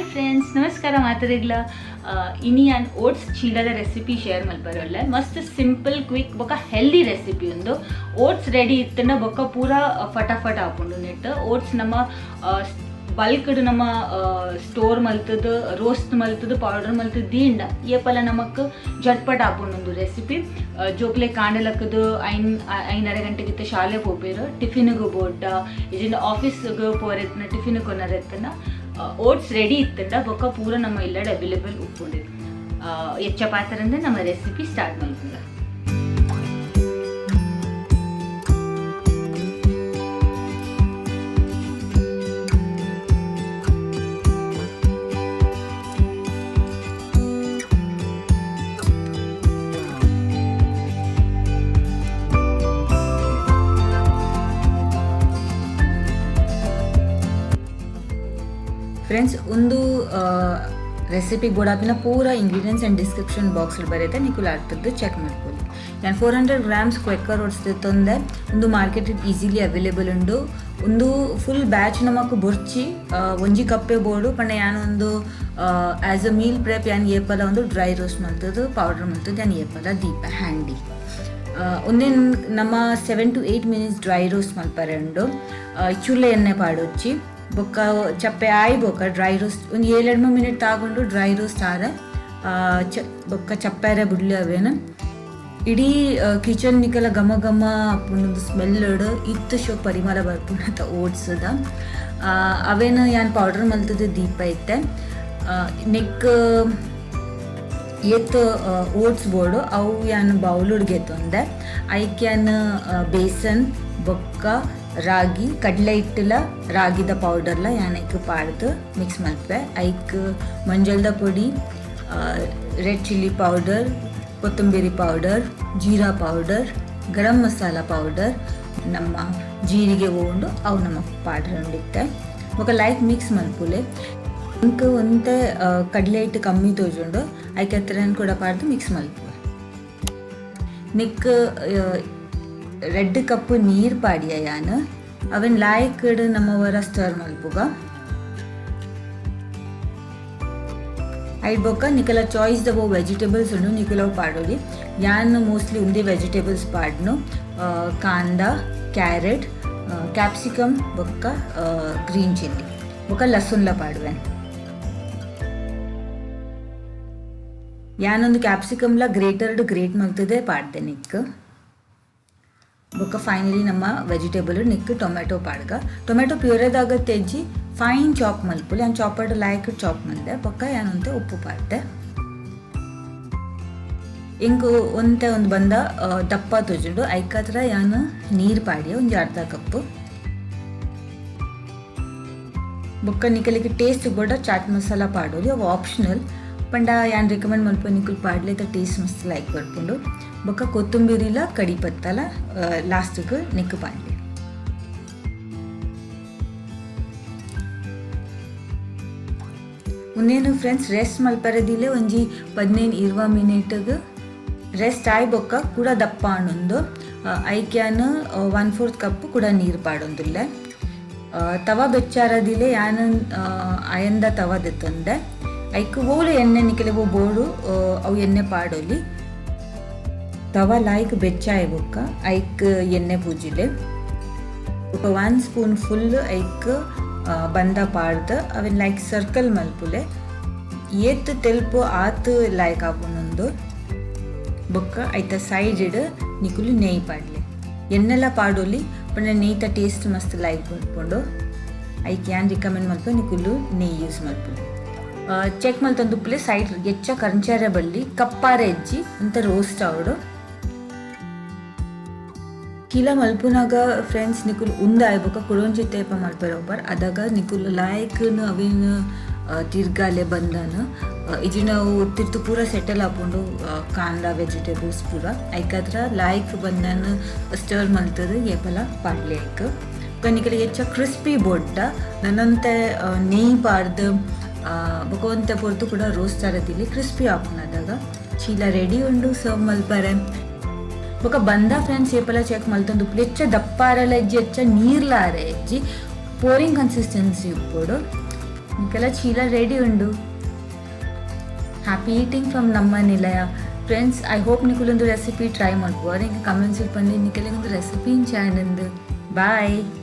Hi friends, ನಮಸ್ಕಾರ ಮಾತರಿಗ್ಲ. ಇನಿ ಯಾನ್ ಓಟ್ಸ್ ಚೀಲದ ರೆಸಿಪಿ ಶೇರ್ ಮಲ್ಪರೊಲ್ಲೆ. ಮಸ್ತ್ ಸಿಂಪಲ್, ಕ್ವಿಕ್ ಬೊಕ ಹೆಲ್ದಿ ರೆಸಿಪಿ ಉಂದು. ಓಟ್ಸ್ ರೆಡಿ ಇತ್ತಂಡ ಬೊಕ ಪೂರ ಫಟಾಫಟ್ ಆಪುಂಡು. ನೆಟ್ ಓಟ್ಸ್ ನಮ್ಮ ಬಲ್ಕ್ಡ್ ನಮ್ಮ ಸ್ಟೋರ್ ಮಲ್ತದ್, ರೋಸ್ಟ್ ಮಲ್ತದ್, ಪೌಡರ್ ಮಲ್ತದ್ ದೀಂಡ ಏಪಲ ನಮಕ್ ಜಟ್ಪಟ್ ಆಪುಂಡು ಉಂದು ರೆಸಿಪಿ. ಜೋಕ್ಲೆ ಕಾಂಡಲಕ್ಕದು 5, 5:30 ಗಂಟೆಗಿತ್ತ ಶಾಲೆ ಪೋಪೆರ್, ಟಿಫಿನ್ಗ್ ಬೋಡ್ಡ ಇಜಿಂಡ ಆಫೀಸ್ಗ್ ಪೋರೆತ್ನ ಟಿಫಿನ್ ಕೊನರೆತ್ತನ ಓಟ್ಸ್ ರೆಡಿ ಇತ್ತಂಡ ಬೊಕ್ಕ ಪೂರ ನಮ್ಮ ಇಲ್ಲಡ್ ಅವೈಲೇಬಲ್ ಉಪ್ಪುಂಡು. ಎಚ್ಚ ಪಾತ್ರಂದ ನಮ್ಮ ರೆಸಿಪಿ ಸ್ಟಾರ್ಟ್ ಮಲ್ಪುಗ. ಫ್ರೆಂಡ್ಸ್, ಒಂದು ರೆಸಿಪಿ ಬೋಡಾಪಿನ ಪೂರ ಇಂಗ್ರೀಡಿಯೆಂಟ್ಸ್ ಆ್ಯಂಡ್ ಡಿಸ್ಕ್ರಿಪ್ಷನ್ ಬಾಕ್ಸ್ ಬರುತ್ತೆ, ನಿಕುಲು ಅರ್ಥದ್ದು ಚೆಕ್ ಮಾಡ್ಕೊಳ್ಳಿ. ನಾನು 400 ಗ್ರಾಮ್ಸ್ ಕ್ವೆಕ್ಕರ್ ಓಟ್ಸ್ ತಂದೆ. ಒಂದು ಮಾರ್ಕೆಟ್ ಈಸಿಲಿ ಅವೈಲೇಬಲ್ ಉಂಡು. ಒಂದು ಫುಲ್ ಬ್ಯಾಚ್ ನಮಕ್ ಬೊರ್ಚಿ, ಒಂಜಿ ಕಪ್ಪೆ ಬೋಡು. ಪಂಡ ಯಾನೊಂದು ಆ್ಯಸ್ ಅ ಮೀಲ್ ಪ್ರೆಪ್ ಯಾನ್ ಏಪಲ ಒಂದು ಡ್ರೈ ರೋಸ್ಟ್ ಮಲ್ತದ್ದು, ಪೌಡರ್ ಮಲ್ತದ್ದು ಯಾನ್ ಏಪಲ ದೀಪ ಹ್ಯಾಂಡಿ. ಒಂದೇನ್ ನಮ್ಮ 7 to 8 minutes dry roast ಮಲ್ಪರೆ ಉಂಡು. ಚುಳ್ಳೆ ಎಣ್ಣೆ ಪಾಡೊಚ್ಚಿ. ಬೊಕ್ಕ ಚಪ್ಪೆ ಆಯಿ ಬೊಕ್ಕ ಡ್ರೈ ರೋಸ್ಟ್ ಒಂದು ಏಳೆಡ್ಮ ಮಿನಿಟ್ ತಾಗೊಂಡು ಡ್ರೈ ರೋಸ್ಟ್ ಆರೆ ಚ ಬೊಕ್ಕ ಚಪ್ಪಾರೆ ಬುಡ್ಲಿ. ಅವೇನ ಇಡೀ ಕಿಚನ್ ನಿಕಲ ಘಮ ಘಮ ಅಪ್ಪುಂಡು. ಸ್ಮೆಲ್ ಇತ್ತು ಶೋ ಪರಿಮಳ ಬರ್ಪುಂಡು ಓಟ್ಸ್ದ. ಅವೇನ ಯಾನ್ ಪೌಡರ್ ಮಲ್ತದ ದೀಪ ಇತ್ತೆ. ನೆಕ್ ಏತ್ ಓಟ್ಸ್ ಬೋಡು ಅವು ಯಾನ್ ಬೌಲುಡ್ ಗೆತ್ತೊಂದೆ. ಐಕ್ ಯಾನ್ ಬೇಸನ್ ಬೊಕ್ಕ ರಾಗಿ, ಕಡಲೆ ಹಿಟ್ಟುಲ ರಾಗಿದ ಪೌಡರ್ಲ ಯಾನ್ ಐಕ್ ಪಾಡ್ದು ಮಿಕ್ಸ್ ಮಲ್ಪೆ. ಐಕ್ ಮಂಜಲ್ದ ಪೊಡಿ, ರೆಡ್ ಚಿಲ್ಲಿ ಪೌಡರ್, ಕೊತ್ತಂಬರಿ powder, jeera powder, garam masala powder, ನಮ್ಮ ಜೀರಿಗೆ ಓಂಡು ಅವು ನಮ್ಮ ಪಾಡ್ರೆ ಉಂಡಿತ್ತೆ. ಬೊಕ ಲೈಕ್ ಮಿಕ್ಸ್ ಮಲ್ಪುಲೆ. ಇಂಕ್ ಒಂತೆ ಕಡಲೆ ಹಿಟ್ಟು ಕಮ್ಮಿ ತೋಜುಂಡು, ಐಕ್ ಹತ್ರ ಕೂಡ ಪಾಡ್ದು ಮಿಕ್ಸ್ ಮಲ್ಪುವೆ. ನಿಕ್ ರೆಡ್ ಕಪ್ ನೀರು ಪಾಡಿಯ ಯಾನ್. ಅವೆನ್ ಲಾಯ್ಕಡ್ ನಮ್ಮವರ ಸ್ಟರ್ ಮಲ್ಪುಗ. ಐಟ್ ಬೊಕ್ಕ ನಿಕಲ ಚಾಯ್ಸ್ ದ ವೆಜಿಟೇಬಲ್ಸ್ ಉಂಡು, ನಿಕಲವು ಪಾಡೊಲಿ. ಯಾನ್ mostly ಉಂದೇ vegetables ಪಾಡ್ನು: kanda, carrot, capsicum ಬೊಕ್ಕ ಗ್ರೀನ್ ಚಿಲ್ಲಿ ಬೊಕ್ಕ ಲಸುನ್ಲ ಪಾಡುವೆ. ಯಾನೊಂದು ಕ್ಯಾಪ್ಸಿಕಮ್ಲ ಗ್ರೇಟರ್ಡ್ ಗ್ರೇಟ್ ಮಲ್ತದೆ ಪಾಡ್ದೆ ನಿಕ್. ಬೊಕ್ಕ ಫೈನಲಿ ನಮ್ಮ ವೆಜಿಟೇಬಲ್ ನಿಕ್ ಟೊಮೆಟೊ ಪಾಡ್ಗ. ಟೊಮೆಟೊ ಪ್ಯೂರೆದಾಗ ತೆಜ್ಜಿ ಫೈನ್ ಚಾಪ್ ಮಲ್ಪುಲಿ. ಯಾನ್ ಚಾಪರ್ಡ್ ಲೈಕ್ ಚಾಪ್ ಮಲ್ದೆ. ಬೊಕ್ಕ ಯಾನೊಂತೆ ಉಪ್ಪು ಪಾಡ್ದೆ. ಇಂಕ್ ಒಂತೆ ಒಂದು ಬಂದ ದಪ್ಪ ತೋಜುಂಡು. ಐಕಾತ್ರ ಯಾನ್ ನೀರು ಪಾಡಿಯ ಒಂಜಿ ಅರ್ಧ ಕಪ್. ಬೊಕ್ಕ ನಿಕಲಿಗೆ ಟೇಸ್ಟ್ ಬೋಡ ಚಾಟ್ ಮಸಾಲ ಪಾಡೋಲಿ, ಅವು ಆಪ್ಷನಲ್. ಪಂಡ ಯಾನ್ ರೆಕಮೆಂಡ್ ಮಲ್ಪ ನಿಕುಲು ಪಾಡ್ಲೆ, ಟೇಸ್ಟ್ ಮಸ್ತ್ ಲೈಕ್ ಬರ್ಪುಂಡು. ಬೊಕ್ಕ ಕೊತ್ತಂಬರಿಲ ಕಡಿ ಪತ್ತಲ ಲಾಸ್ಟ್ಗೆ ನಿಕ್ಕು ಪಾಡ್ಲೆ. ಉಂದೇನು ಫ್ರೆಂಡ್ಸ್, ರೆಸ್ಟ್ ಮಲ್ಪರದಿಲೆ ಒಂಜಿ 15-20 ಮಿನಿಟ್ಗ್ ರೆಸ್ಟ್ ಆಯ್ ಬೊಕ್ಕ ಕೂಡ ದಪ್ಪ ಆಣೊಂದು. ಐಕ್ಯಾನ್ 1/4 ಕಪ್ ಕೂಡ ನೀರು ಪಾಡೊಂದುಲ್ಲೆ. ತವ ಬೆಚ್ಚಾರದಿಲೆ ಯಾನ್ ಅಯಂದ ತವ ದೆತ್ತೊಂದೆ. ಐಕ್ ಓಲು ಎಣ್ಣೆ ನಿಕಲೆ ಬೋಡು ಅವು ಎಣ್ಣೆ ಪಾಡೊಲಿ. ತವ ಲಾಯ್ಕ್ ಬೆಚ್ಚಾಯ್ ಬೊಕ್ಕ ಐಕ್ ಎಣ್ಣೆ ಪೂಜಿಲೆ. ಬೊಕ್ಕ 1 ಸ್ಪೂನ್ ಫುಲ್ ಐಕ್ ಬಂದ ಪಾಡ್ದು ಅವೆನ್ ಲೈಕ್ ಸರ್ಕಲ್ ಮಲ್ಪುಲೆ. ಏತ್ ತೆಲ್ಪು ಆತ್ ಲೈಕ್ ಆಪುನೊಂದು. ಬೊಕ್ಕ ಐತ ಸೈಡ್ ನಿಕುಲು ನೆಯ್ ಪಾಡ್ಲೆ. ಎಣ್ಣೆಲ ಪಾಡೊಲಿ, ಪಂಡ ನೆಯ್ತ ಟೇಸ್ಟ್ ಮಸ್ತ್ ಲೈಕ್ ಬರ್ಪುಂಡು. ಐಕ್ ಯಾನ್ ರಿಕಮೆಂಡ್ ಮಲ್ಪ ನಿಕುಲು ನೆಯ್ ಯೂಸ್ ಮಲ್ಪುಲೆ. ಚೆಕ್ ಮಲ್ತೊಂದುಪ್ಪುಲೆ. ಸೈಡ್ ಎಚ್ಚ ಕಂಚಾರೆ ಬಲ್ಲಿ, ಕಪ್ಪಾರೆ ಎಜ್ಜಿ ಅಂತ ರೋಸ್ಟ್ ಆವಡು. ಚೀಲ ಮಲ್ಪುನಾಗ ಫ್ರೆಂಡ್ಸ್, ನಿಕುಲು ಉಂದಾಯ್ ಬೊಕ ಕುಡೊಂಜಿ ತೇಪ ಮಲ್ಪೆರೆ ಒಪ್ಪರ್. ಅದಾಗ ನಿಕುಲು ಲಾಯ್ಕ್ನ್ ಅವೇನ್ ತಿರ್ಗಾಲೆ ಬಂದನ. ಇಜಿನ ಅವು ತಿರ್ತು ಪೂರ ಸೆಟಲ್ ಆಪುಂಡು, ಕಾಂದ ವೆಜಿಟೇಬಲ್ಸ್ ಪೂರ. ಐಕಾದ್ರ ಲಾಯ್ಕ್ ಬಂದನ ಸ್ಟರ್ ಮಲ್ತದು ಏಪಲ ಪಾಡ್ಲೆ ಐಕ್. ಬೊಕ ನಿಕುಲು ಹೆಚ್ಚ ಕ್ರಿಸ್ಪಿ ಬೋಡ್ಡ ನನೊಂತೆ ನೆಯ್ ಪಾಡ್ದು ಬೊಕ ಒಂತೆ ಪೊರ್ತು ಕೂಡ ರೋಸ್ಟ್ ಆರದಿಲ್ಲಿ, ಕ್ರಿಸ್ಪಿ ಆಪುಂಡು. ಚೀಲ ರೆಡಿ ಉಂಡು ಸರ್ವ್ ಮಲ್ಪರೆ. ಬೊಕ ಬಂದ ಫ್ರೆಂಡ್ಸ್, ಏಪಲ ಚೆಕ್ ಮಲ್ತೊಂದು ಹೆಚ್ಚ ದಪ್ಪ ಆರಲ ಇಜ್ಜಿ, ಹೆಚ್ಚ ನೀರ್ಲ ಆರ ಇಜ್ಜಿ, ಪೋರಿಂಗ್ ಕನ್ಸಿಸ್ಟೆನ್ಸಿ ಉಪ್ಪೊಡು. ನಿಕಲ ಚೀಲ ರೆಡಿ ಉಂಡು. ಹ್ಯಾಪಿ ಈಟಿಂಗ್ ಫ್ರಮ್ ನಮ್ಮ ನಿಲಯ. Friends, I hope ನಿಕುಲೊಂದು recipe try ಮಲ್ಪುವರ್. ಎಂಕ್ ಕಮೆಂಟ್ಸ್ ಪನ್ಲೆ ನಿಕಲೆಗೊಂದು ರೆಸಿಪಿ ಇಂಚ. ಬಾಯ್.